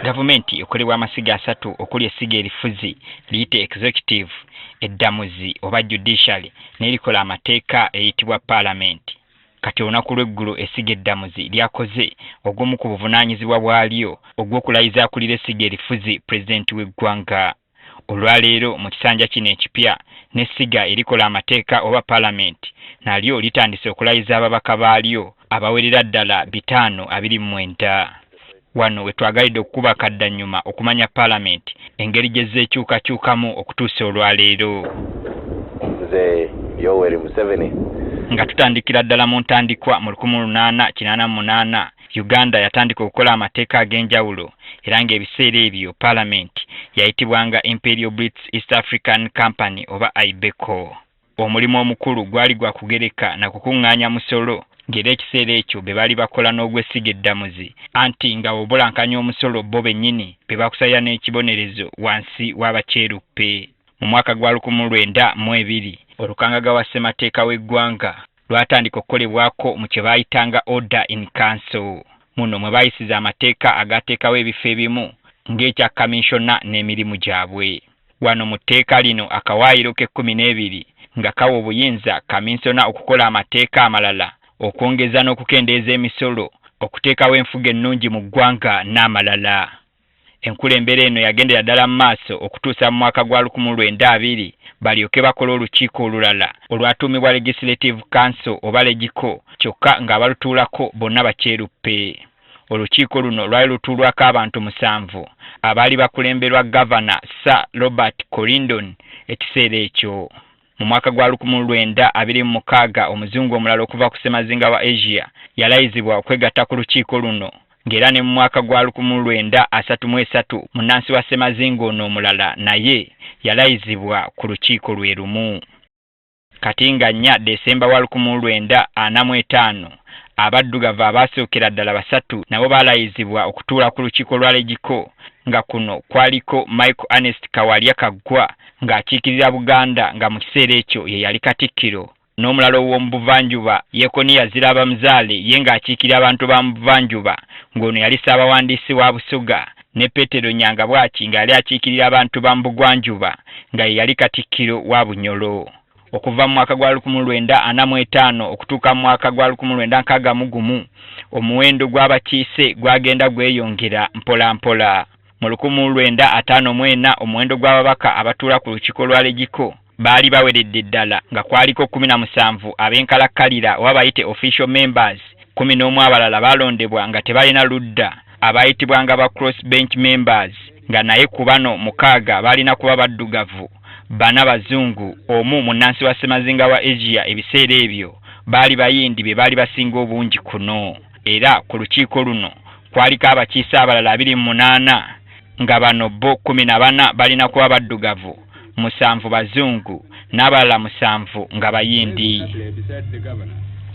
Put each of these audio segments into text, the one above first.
Gavumenti ekolebwa amasiga asatu okuli essiga erifuzi liyite executive, eddamuzi oba judiciary n'erikola amateeka eriyitibwa Palamenti. Kati olunaku lw'eggulo essiga eddamuzi lyakoze ogumu ku buvunaanyizibwa bwalyo ogw'okulayiza akulira essiga erifuzi Pulezidenti w'eggwanga. Olwaleero mu kisanja kino ekipya n'essiga erikola amateeka oba Palamenti nalyo litandise okulayiza ababaka baalyo abawerera ddala 529. Wano we twagalidde okukuba akaddannyuma okumanya Palamenti engeri gy'ezze ekyukakyukamu okutuusa olwaleero. Nze Yoweri Museveni. Nga tutandikira ddala mu ntandikwa mu 1888, Uganda yatandika okukola amateeka ag'enjawulo era ng'ebiseera ebyo Palamenti yayitibwanga Imperial Brits East African Company oba IBECO. Omulimu omukulu gwali gwa kugereka na kukuŋŋaanya musolo ng'era ekiseera ekyo be baali bakola n'ogw'essiga eddamuzi anti nga bw'obulankanya omusolo bo bennyini be bakusalira n'ekibonerezo wansi wa bakyeruppe. Mu mwaka gwa 1902 olukangaga wa ssemateeka w'eggwanga lwatandika okukolebwako mu kye baayitanga Order in Council. Muno mwe baayisiza amateeka agaateekawo ebifo ebimu ng'ekya kaminsona n'emirimu gyabwe. Wano mu tteeka lino akawaayiro k'ekkumi n'ebiri nga kawa obuyinza kaminsona okukola amateeka amalala, okwongeza n'okukendeeza emisolo, okuteekawo enfuga ennungi mu ggwanga n'amalala. Enkulembera eno yagendera ddala mu maaso okutuusa mu mwaka gwa 1920 balyoke bakole olukiiko olulala olwatuumibwa Legislative Council oba Legico kyokka ng'abalutuulako bonna bakyeruppe. Olukiiko luno lwali lutuulwako abantu musanvu abaali bakulemberwa Gavana Sir Robert Corindon ekiseera ekyo. Mu mwaka gwa 1926 omuzungu omulala okuva ku ssemazinga wa Asia yalayizibwa okwegatta ku lukiiko luno ng'era ne mu mwaka gwa 1933 munnansi wa ssemazinga ono omulala naye yalayizibwa ku lukiiko lwe lumu. Kati nga nnya Desemba wa 1945, Abaddugavu abaasookera ddala basatu nabo baalayizibwa okutuula ku lukiiko lwa Legico nga kuno kwaliko Michael Ernest Kawalya Kaggwa ng'akiikirira Buganda nga mu kiseera ekyo ye yali Katikkiro n'omulala ow'omu Buvanjuba Yekoniya Zirabamuzaale ye ng'akiikirira abantu ba mu Buvanjuba ng'ono yali Ssaabawandiisi wa Busoga ne Petero Nyangabwaki nga yali akiikirira abantu ba mu Bugwanjuba nga ye yali Katikkiro wa Bunyoro. Okuva mu mwaka gwa 1945 okutuuka mu mwaka gwa 1961 omuwendo gw'abakiise gwagenda gweyongera mpolampola. Mu 1954 omuwendo gw'ababaka abatuula ku lukiiko lwa Legico baali baweredde ddala nga kwaliko 17 ab'enkalakkalira oba bayite official members, 11 abalala baalondebwa nga tebalina ludda abaayitibwanga ba cross bench members nga naye ku bano mukaaga baalina kuba baddugavu, bana bazungu, omu munnansi wa ssemazinga wa Asia ebiseera ebyo baali Bayindi be baali basinga obungi kuno. Era ku lukiiko luno kwaliko abakiise abalala 28 nga bano bo 14 balina kuba baddugavu, musanvu bazungu n'abalala musanvu nga Bayindi.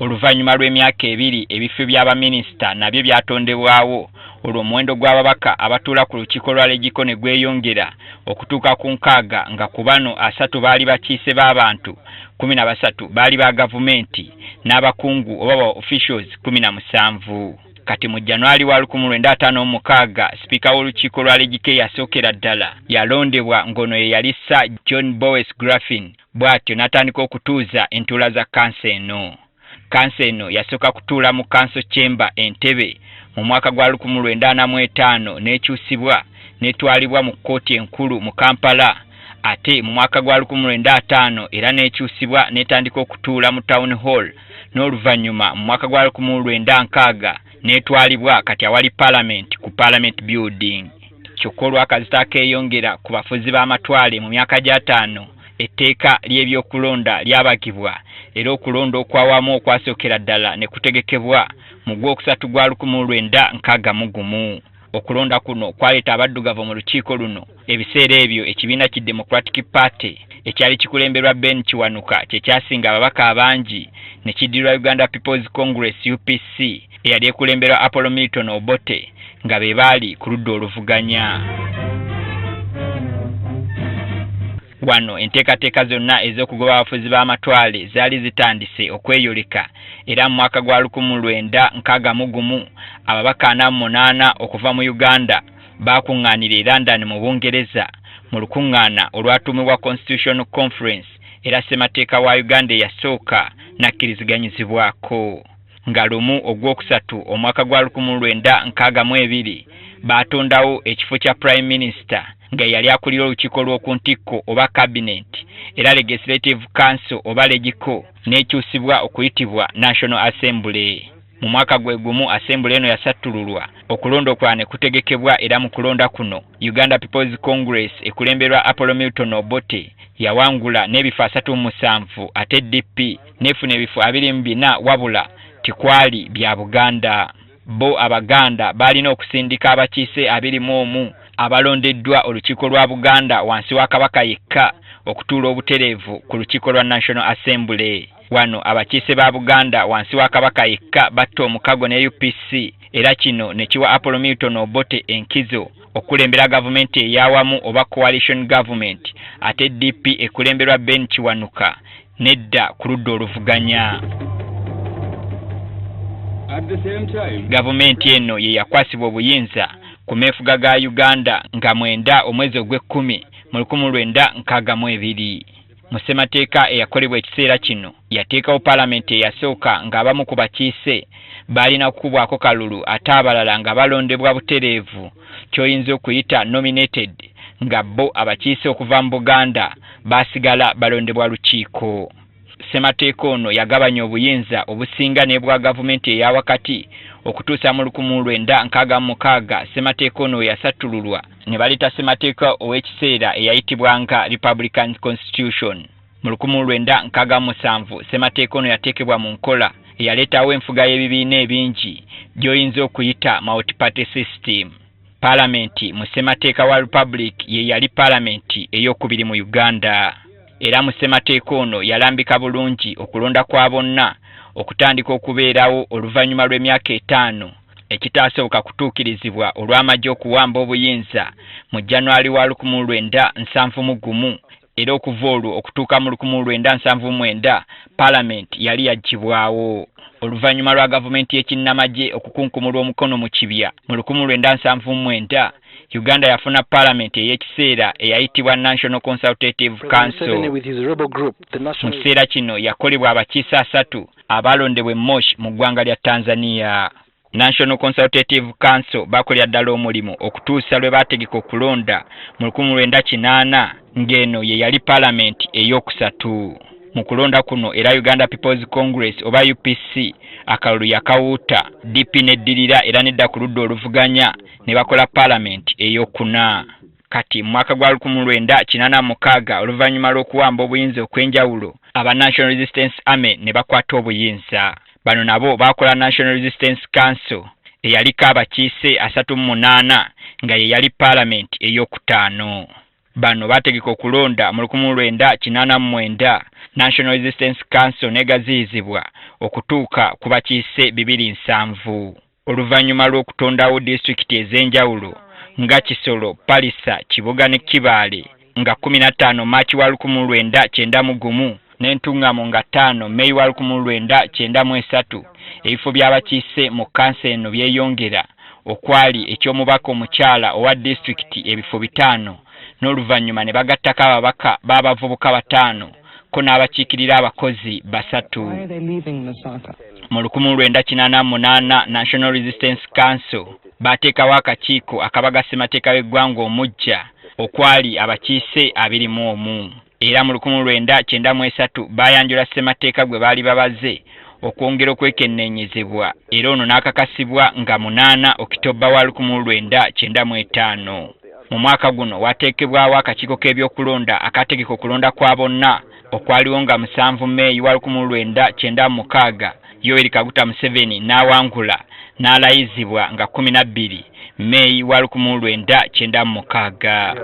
Oluvannyuma lw'emyaka ebiri ebifo bya baminisita nabyo byatondebwawo olwo omuwendo gw'ababaka abatuula ku lukiiko lwa Legico ne gweyongera okutuuka ku nkaaga nga ku bano asatu baali bakiise b'abantu, 13 baali ba gavumenti n'abakungu oba ba officials 17. Kati mu January wa 1956 sipiika w'olukiiko lwa Legico eyasookera ddala yalondebwa ng'ono ye yali Sir John Bowes Griffin bw'atyo n'atandika okutuuza entuula za kkanso eno. Kkanso eno yasooka kutuula mu Council Chamber e Ntebe mu mwaka gwa 1945 n'ekyusibwa n'etwalibwa mu kkooti enkulu mu Kampala ate mu mwaka gwa 1950 era n'ekyusibwa n'etandika okutuula mu Town Hall n'oluvannyuma mu mwaka gwa 1960 n'etwalibwa kati awali Palamenti ku Parliament Building. Kyokka olw'akazito akeeyongera ku bafuzi b'amatwale mu myaka gy'ataano, etteeka ly'ebyokulonda lyabagibwa era okulonda okw'awamu okwasookera ddala ne kutegekebwa mu Gwokusatu gwa 1961. Okulonda kuno kwaleeta abaddugavu mu lukiiko luno. Ebiseera ebyo ekibiina ki Democratic Party ekyali kikulemberwa Ben Kiwanuka kye kyasinga ababaka abangi ne kiddirirwa Uganda People's Congress, UPC, eyali ekulemberwa Apollo Milton Obote nga be baali ku ludda oluvuganya. Wano enteekateeka zonna ez'okugoba abafuzi b'amatwale zaali zitandise okweyoleka era mu mwaka gwa 1961 ababaka 48 okuva mu Uganda baakuŋŋaanira e London mu Bungereza mu lukuŋŋaana olwatuumibwa Constitutional Conference era ssemateeka wa Uganda eyasooka n'akkiriziganyizibwako. Nga lumu Ogwokusatu omwaka gwa 1962 baatondawo ekifo kya Prime Minister nga yeyali akulira olukiiko lw'oku ntikko oba Cabinet era Legislative Council oba Legico n'ekyusibwa okuyitibwa National Assembly. Mu mwaka gwe gumu Assembly eno yasattululwa, okulonda okulala ne kutegekebwa era mu kulonda kuno Uganda People's Congress ekulemberwa Apollo Milton Obote yawangula n'ebifo 37 ate DP n'efuna ebifo 24 wabula tikwali bya Buganda. Bo Abaganda baalina okusindika abakiise 21 abalondeddwa olukiiko lwa Buganda wansi wa Kabaka yekka okutuula obutereevu ku lukiiko lwa National Assembly. Wano abakiise ba Buganda wansi wa Kabaka yekka batta omukago ne UPC era kino ne kiwa Apollo Milton Obote enkizo okukulembera gavumenti ey'awamu oba Coalition Government ate DP ekulemberwa Ben Kiwanuka nedda ku ludda oluvuganya. Gavumenti eno ye yakwasibwa obuyinza ku meefuga ga Uganda nga 9 omwezi ogw'ekkumi mu 1962. Mu ssemateeka eyakolebwa ekiseera kino yateekawo palamenti eyasooka ng'abamu ku bakiise baalina kukubwako kalulu ate abalala nga balondebwa butereevu ky'oyinza okuyita nominated nga bo abakiise okuva mu Buganda baasigala balondebwa lukiiko. Ssemateeka ono yagabanya obuyinza obusinga n'ebwa gavumenti eya wakati okutuusa mu 1966 ssemateeka ono we yasattululwa ne baleeta ssemateeka ow'ekiseera eyayitibwanga Republican Constitution. Mu 1967 ssemateeka ono yateekebwa mu nkola eyaleetawo enfuga y'ebibiina ebingi gy'oyinza okuyita multi-party system. Palamenti mu ssemateeka wa Republic ye yali palamenti ey'okubiri mu Uganda. Era mu ssemateeka ono yalambika bulungi okulonda kwa bonna okutandika okubeerawo oluvannyuma lw'emyaka 5 ekitaasoboka kutuukirizibwa olw'amagye okuwamba obuyinza mu January wa 1971 era okuva olwo okutuuka mu 1979 palamenti yali yaggyibwawo. Oluvannyuma lwa gavumenti y'ekinnamagye okukunkumulwa omukono mu kibya mu 1979 Uganda yafuna palamenti ey'ekiseera eyayitibwa National Consultative Council. Mu kiseera kino yakolebwa abakiise 3 abalondebwa e Moshi mu ggwanga lya Tanzania. National Consultative Council bakolera ddala omulimu okutuusa lwe baategeka okulonda mu 1980 ng'eno ye yali palamenti ey'okusatu. Mu kulonda kuno era Uganda People's Congress oba UPC akalulu yakawuuta, DP n'eddirira era nedda ku ludda oluvuganya ne bakola palamenti ey'okuna. Kati mu mwaka gwa 1986 oluvannyuma lw'okuwamba obuyinza okw'enjawulo aba National Resistance Army ne bakwata obuyinza. Bano nabo baakola National Resistance Council eyaliko abakiise 38 nga ye yali palamenti ey'okutaano. Bano baategeka okulonda mu 1989 National Resistance Council n'egaziyizibwa okutuuka ku bakiise 270. Oluvannyuma lw'okutondawo disitulikiti ez'enjawulo nga Kisolo, Palisa, Kiboga ne Kibaale nga 15 Maaki wa 1991 n'Entungamo nga 5 Mei wa 1993 ebifo by'abakiise mu kkanso eno byeyongera okwali eky'omubaka omukyala owa disitulikiti ebifo 5 n'oluvannyuma ne bagattako ababaka b'abavubuka 5 ko n'abakiikirira abakozi 3. Mu 1988 National Resistance Council baateekawo akakiiko akabaga ssemateeka w'eggwanga omuggya okwali abakiise 21. Era mu 1993 baayanjula ssemateeka gwe baali babaze okwongera okwekenneenyezebwa era ono n'akakasibwa nga 8 Okitoba wa 1995. Mu mwaka guno waateekebwawo akakiiko k'ebyokulonda akaategeka okulonda kwa bonna okwaliwo nga 7 Meeyi wa 1996 Yoweri Kaguta Museveni n'awangula n'alayizibwa nga 12 Meeyi wa 1996.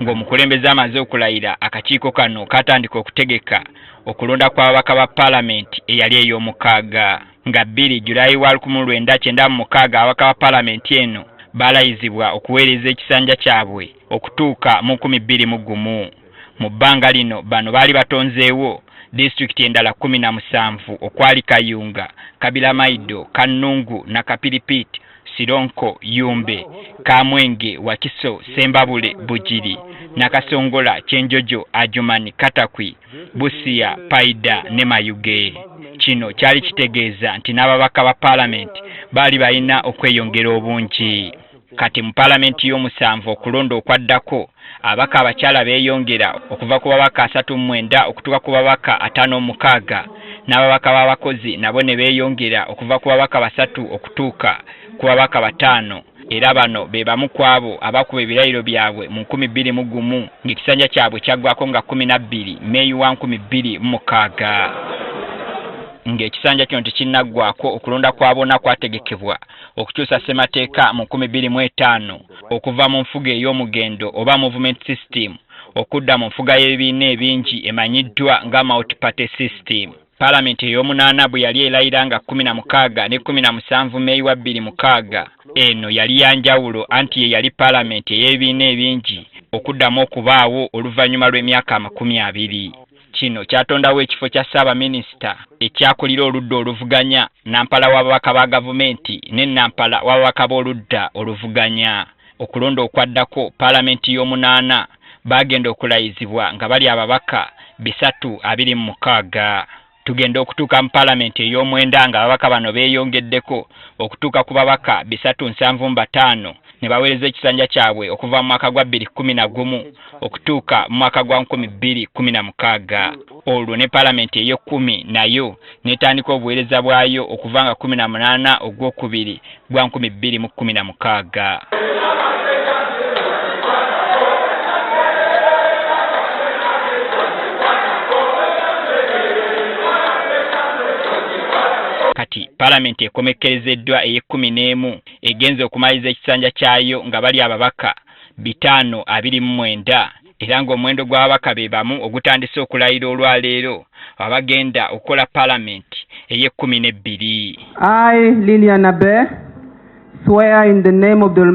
Ng'omukulembeze amaze okulayira, akakiiko kano kaatandika okutegeka okulonda kw'ababaka ba palamenti eyali ey'omukaaga. Nga 2 Julayi wa 1996 ababaka ba palamenti eno baalayizibwa okuweereza ekisanja kyabwe okutuuka mu 2001. Mu bbanga lino bano baali batonzeewo disitulikiti endala 17 okwali Kayunga, Kabilamaido, Kannungu na Kapiripiit. Sironko, Yumbe, Kamwenge, Wakiso, Sembabule, Bugiri, Nakasongola, Kyenjojo, Adjumani, Katakwi, Busia, Paida ne Mayuge. Kino kyali kitegeeza nti n'ababaka ba paalamenti baali balina okweyongera obungi. Kati mu paalamenti y'omusanvu okulonda okwaddako, ababaka abakyala beeyongera okuva ku babaka 39 okutuuka ku babaka 56, n'ababaka b'abakozi nabo ne beeyongera okuva ku babaka 3 okutuuka ku babaka 5. Era bano be bamu ku abo abakuba ebirayiro byabwe mu 2001 ng'ekisanja kyabwe kyaggwako nga 12 Meeyi wa 2006. Ng'ekisanja kino tekinnaggwako, okulonda kwa bonna kwategekebwa okukyusa ssemateeka mu 2005 okuva mu nfuga ey'omugendo oba movement system okudda mu nfuga y'ebibiina ebingi emanyiddwa nga multi-party system. Paalamenti ey'omunaana bwe yali erayira nga 16 ne 17 Meeyi wa 2006, eno yali ya njawulo anti ye yali paalamenti ey'ebibiina ebingi okuddamu okubaawo oluvannyuma lw'emyaka 20. Kino kyatondawo ekifo kya ssaabaminisita ekyakulira oludda oluvuganya, nampala w'ababaka ba gavumenti ne nampala w'ababaka b'oludda oluvuganya. Okulonda okwaddako paalamenti y'omunaana baagenda okulayizibwa nga bali ababaka 326. Tugenda okutuuka mu paalamenti ey'omwenda nga ababaka bano beeyongeddeko okutuuka ku babaka 375 ne baweereza ekisanja kyabwe okuva mu mwaka gwa 2011 okutuuka mu mwaka gwa 2016. Olwo ne paalamenti ey'ekkumi nayo n'etandika obuweereza bwayo okuva nga 18 ogwokubiri gwa 2016. Kati paalamenti ekomekkerezeddwa ey'ekkumi n'emu egenze okumaliriza ekisanja kyayo nga bali ababaka 529, era ng'omuwendo gw'ababaka be bamu ogutandise okulayira olwaleero abagenda okukola paalamenti ey'ekkumi n'ebbiri. I, Lilian Aber, swear in the name of the